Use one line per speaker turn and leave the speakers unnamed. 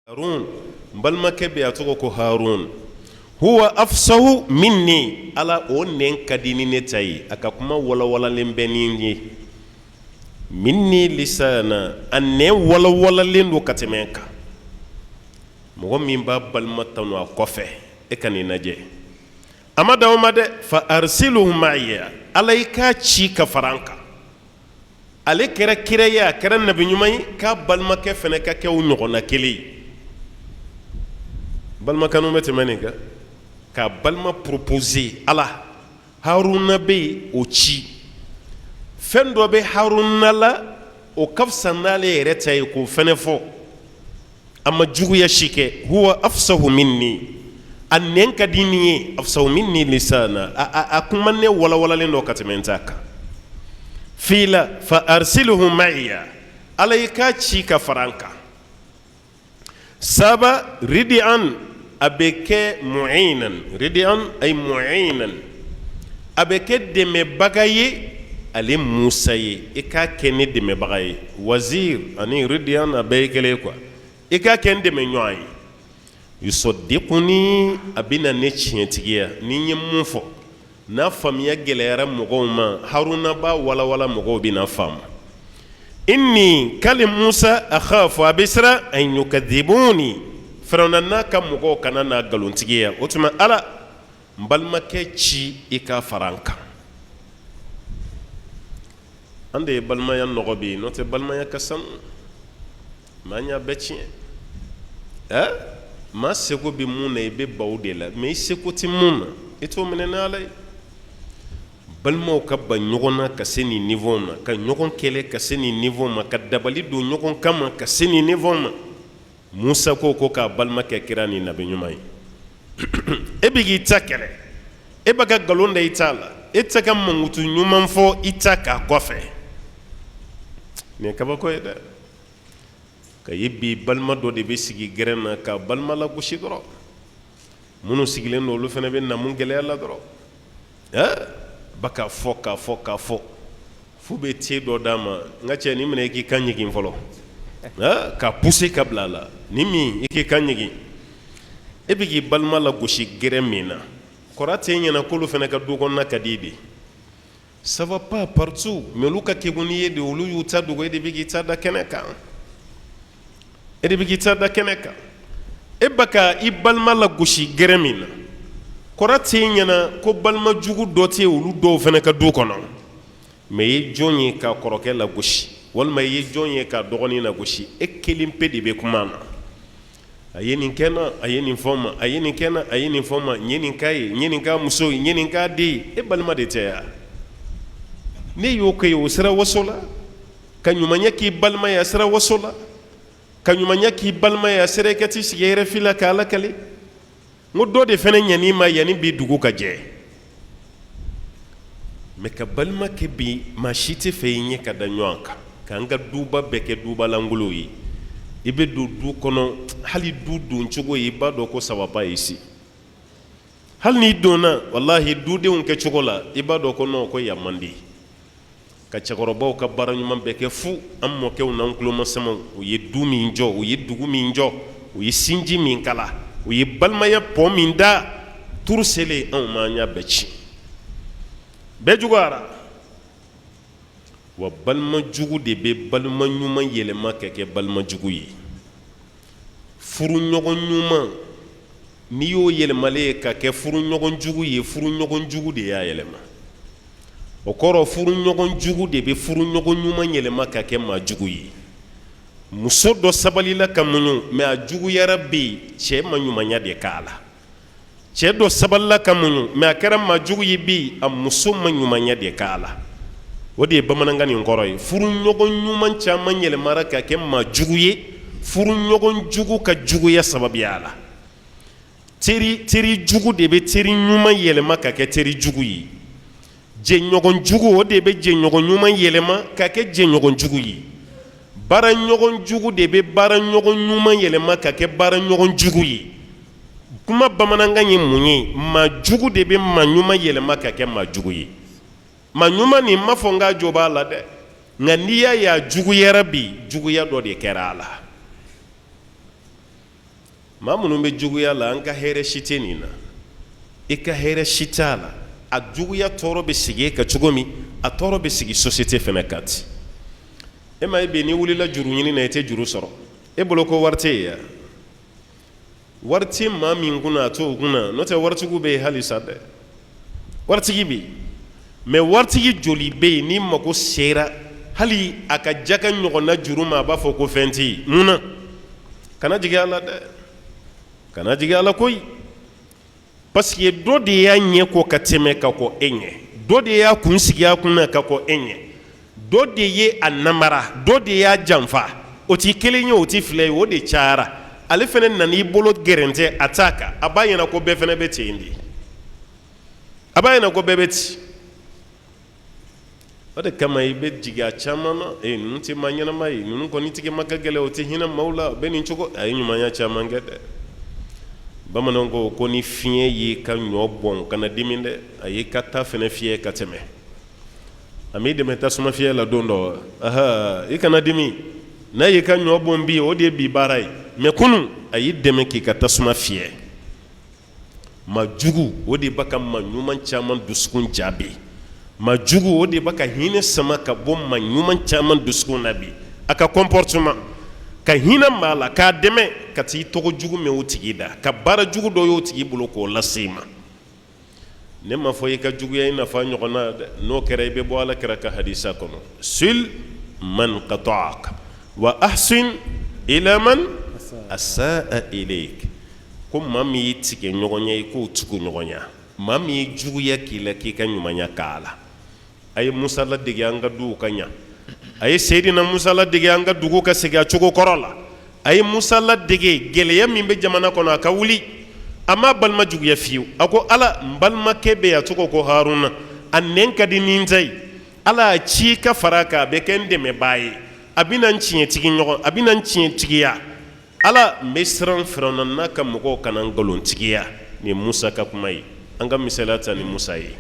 Harun, n balimakɛ bɛ a tɔgɔ ko Harun. Huwa afsahu minni, ala o nɛn ka di ni ne ta ye, a ka kuma walawalalen bɛ ni n ye. Minni lisana, a nɛn walawalalen don ka tɛmɛ n kan. Mɔgɔ min b'a balima tanu a kɔfɛ, e ka nin lajɛ. A ma dan o ma dɛ, fa arsilhu ma'iya, ala i k'a ci ka fara n kan. Ale kɛra kira ye, a kɛra nabi ɲuman ye, k'a balimakɛ fana ka kɛ o ɲɔgɔnna kelen ye. Balimakanu bɛ tɛmɛ nin kan? K'a balima proposer ala, Haruna bɛ yen, o ci. Fɛn dɔ bɛ Haruna la, o ka fisa n'ale yɛrɛ ta ye, k'o fana fɔ. A ma juguya si kɛ. Huwa afsahu minni, a nɛn ka di ni ye. Afsahu minni lisana, a kuma nɛn walawalalen don ka tɛmɛ n ta kan. Fila fa arsilhu ma'iya, ala i k'a ci ka fara n kan. Saba ridi'an, a bɛ kɛ mu'inan. Ridi'an ay mu'inan, a bɛ kɛ dɛmɛbaga ye ale Musa ye. I k'a kɛ ne dɛmɛbaga ye. Wazir ani ridi'an, a bɛɛ ye kelen quoi. I k'a kɛ n dɛmɛ ɲɔgɔn ye. Yusaddiquni, a bɛna ne tiɲɛtigiya. Ni n ye mun fɔ, n'a faamuya gɛlɛyara mɔgɔw ma, Haruna b'a walawala, mɔgɔw bɛna faamu. Inni, k'ale Musa, akhafu, a bɛ siran, an yukadhibuni, Firawuna n'a ka mɔgɔw kana n'a nkalontigiya. O tuma ala, n balimakɛ ci i ka fara n kan. An de ye balimaya nɔgɔ bi, n'o tɛ balimaya ka sanu, maa y'a bɛɛ tiɲɛ. Ɛ maa seko bɛ mun na, i bɛ ban o de la, mais i seko tɛ mun na, i t'o minɛ ni ala ye. Balimaw ka ban ɲɔgɔn na ka se nin niveau ma, ka ɲɔgɔn kɛlɛ ka se nin niveau ma, ka dabali don ɲɔgɔn kama ka se nin niveau ma. Musa ko ko k'a balima kɛ kira ni nabi ɲuman ye. E bɛ k'i ta kɛlɛ, e bɛ ka nkalon da i ta la, e tɛ ka mankutu ɲuman fɔ i ta k'a kɔfɛ. Nin ye kabako ye dɛ. Ka ye bi, balima dɔ de bɛ sigi gɛrɛn na ka balima lagosi dɔrɔn. Minnu sigilen don, olu fana bɛ namu gɛlɛya la dɔrɔn. Ba k'a fɔ, k'a fɔ, k'a fɔ, f'u bɛ te dɔ d'a ma. N ka cɛ, nin minɛ, i k'i kan ɲigin fɔlɔ, ka pousser ka bila a la. Ni min i k'i kan ɲigin, e bɛ k'i balima lagosi gɛrɛn min na, kɔrɔ tɛ ɲɛna k'olu fana ka du kɔnɔna ka di de. Ça va pas partout, mais olu ka kegun n'i ye de, olu y'u ta dogo, e de bɛ k'i ta da kɛnɛ kan. E de bɛ k'i ta da kɛnɛ kan. E bɛ ka i balima lagosi gɛrɛn min na, kɔrɔ tɛ ɲɛna ko balima jugu dɔ tɛ olu dɔw fana ka du kɔnɔ. Mais i ye jɔn ye ka kɔrɔkɛ lagosi, walima i ye jɔn ye ka dɔgɔnin lagosi? E kelen pe de bɛ kuma na. A ye nin kɛ n na, a ye nin fɔ n ma, a ye nin kɛ n na, a ye nin fɔ n ma, n ye nin k'a ye, n ye nin k'a muso ye, n ye nin k'a den ye. E balima de tɛ yan? Ne y'o kɛ ye, o sera waso la. Ka ɲumanya k'i balima ye, a sera waso la. Ka ɲumanya k'i balima ye, a sera i ka t'i sigi RFI la k'a lakali. N ko dɔ de fana ɲɛn'i ma yanni bi dugu ka jɛ. Mais ka balima kɛ bi, maa si tɛ fɛ i ɲɛ ka da ɲɔgɔn kan. K'an ka duba bɛɛ kɛ dubalangolo ye. I bɛ don du kɔnɔ, hali du don cogo ye, i b'a dɔn ko ça va pas ici. Hali n'i donna, walahi, dudenw kɛ cogo la, i b'a dɔn ko non, ko yan man di. Ka cɛkɔrɔbaw ka baara ɲuman bɛɛ kɛ fu. An mɔkɛw n'an tulomasamaw, u ye du min jɔ, u ye dugu min jɔ, u ye sinji min kala, u ye balimaya pont min da, turu selen anw ma, an y'a bɛɛ ci. Bɛɛ juguyara wa. Balima jugu de bɛ balima ɲuman yɛlɛma ka kɛ balima jugu ye. Furu ɲɔgɔn ɲuman, n'i y'o yɛlɛmalen ye ka kɛ furu ɲɔgɔn jugu ye, furu ɲɔgɔn jugu de y'a yɛlɛma. O kɔrɔ, furu ɲɔgɔn jugu de bɛ furu ɲɔgɔn ɲuman yɛlɛma ka kɛ maa jugu ye. Muso dɔ sabalila ka muɲu, mais a juguyara bi, cɛ ma ɲumanya de k'a la. Cɛ dɔ sabalila ka muɲu, mais a kɛra maa jugu ye bi, a muso ma ɲumanya de k'a la. O de ye bamanankan nin kɔrɔ ye. Furu ɲɔgɔn ɲuman caman yɛlɛmara ka kɛ maa jugu ye furu ɲɔgɔn jugu ka juguya sababuya la. Teri, teri jugu de bɛ teri ɲuman yɛlɛma ka kɛ teri jugu ye. Jɛɲɔgɔn jugu, o de bɛ jɛɲɔgɔn ɲuman yɛlɛma ka kɛ jɛɲɔgɔn jugu ye. Baara ɲɔgɔn jugu de bɛ baara ɲɔgɔn ɲuman yɛlɛma ka kɛ baara ɲɔgɔn jugu ye. Kuma bamanankan ye mun ye? Maa jugu de bɛ maa ɲuman yɛlɛma ka kɛ maa jugu ye. Maa ɲuman nin, m'a fɔ n k'a jo b'a la dɛ, nka n'i y'a ye a juguyara bi, juguya dɔ de kɛra a la. Maa minnu bɛ juguya la, an ka hɛrɛ si tɛ nin na, i ka hɛrɛ si t'a la. A juguya tɔɔrɔ bɛ sigi e kan cogo min, a tɔɔrɔ bɛ sigi société fana kan ten. E ma ye bi, n'i wulila juru ɲini na, i tɛ juru sɔrɔ. E bolo ko wari tɛ yen ya? Wari tɛ maa min kunna, a t'o kunna. N'o tɛ, waritigiw bɛ yen halisa dɛ, waritigi bɛ yen. Mais waritigi joli bɛ yen n'i mago sera hali a ka jaka ɲɔgɔnna juru ma, a b'a fɔ ko fɛn tɛ yen? Mun na? Kana jigin a la dɛ, kana jigin a la koyi, parce que dɔ de y'a ɲɛ ko ka tɛmɛ ka kɔn e ɲɛ, dɔ de y'a kun sigi a kunna ka kɔn e ɲɛ, dɔ de ye a namara, dɔ de y'a janfa. O tɛ kelen ye, o tɛ fila ye, o de cayara. Ale fana nana i bolo gɛrɛntɛ a t'a kan. A b'a ɲɛna ko bɛɛ fana bɛ ten de, a b'a ɲɛna ko bɛɛ bɛ ten. O de kama i bɛ jigin a caman na: ee, ninnu tɛ maa ɲɛnama ye, ninnu kɔni tigɛ ma ka gɛlɛn, o tɛ hinɛ maaw la, o bɛ nin cogo. A ye ɲumanya caman kɛ dɛ. Bamananw ko ko ni fiɲɛ y'i ka ɲɔ bɔn, kana dimi dɛ, a y'i ka ta fana fiyɛ ka tɛmɛ. A m'i dɛmɛ tasuma fiyɛ la don dɔ, aha, i kana dimi. N'a y'i ka ɲɔ bɔn bi, o de ye bi baara ye, mais kunun a y'i dɛmɛ k'i ka tasuma fiyɛ. Maa jugu, o de b'a ka maa ɲuman caman dusukun ja bi. Maa jugu, o de b'a ka hinɛ sama ka bɔ maa ɲuman caman dusukun na bi. A ka comportement ka hinɛ maa la, k'a dɛmɛ, ka t'i tɔgɔ jugu mɛn o tigi da, ka baara jugu dɔ y'o tigi bolo k'o lase i ma. Ne m'a fɔ i ka juguya i n'a fɔ a ɲɔgɔnna dɛ. N'o kɛra, i bɛ bɔ Ala kira ka hadisa kɔnɔ: sil man qata'aka wa ahsin ila man asaa ilayk. Ko maa min y'i tigɛ ɲɔgɔn ye, i k'o tugu ɲɔgɔn ya. Maa min ye juguya k'i la, k'i ka ɲumanya k'a la. A ye Musa ladege, an ka duw ka ɲa. A ye Seyidina Musa ladege, an ka dugu ka segin a cogo kɔrɔ la. A ye Musa ladege, gɛlɛya min bɛ jamana kɔnɔ, a ka wuli. A m'a balima juguya fiyewu. A ko: Ala, n balimakɛ bɛ yen, a tɔgɔ ko Haruna, a nɛn ka di ni n ta ye. Ala, a ci ka fara a kan, a bɛ kɛ n dɛmɛbaa ye, a bɛna n tiɲɛtigi ɲɔgɔn, a bɛna n tiɲɛtigiya. Ala, n bɛ siran Firawuna n'a ka mɔgɔw kana nkalontigiya. Nin ye Musa ka kuma ye. An ka misaliya ta ni Musa ye.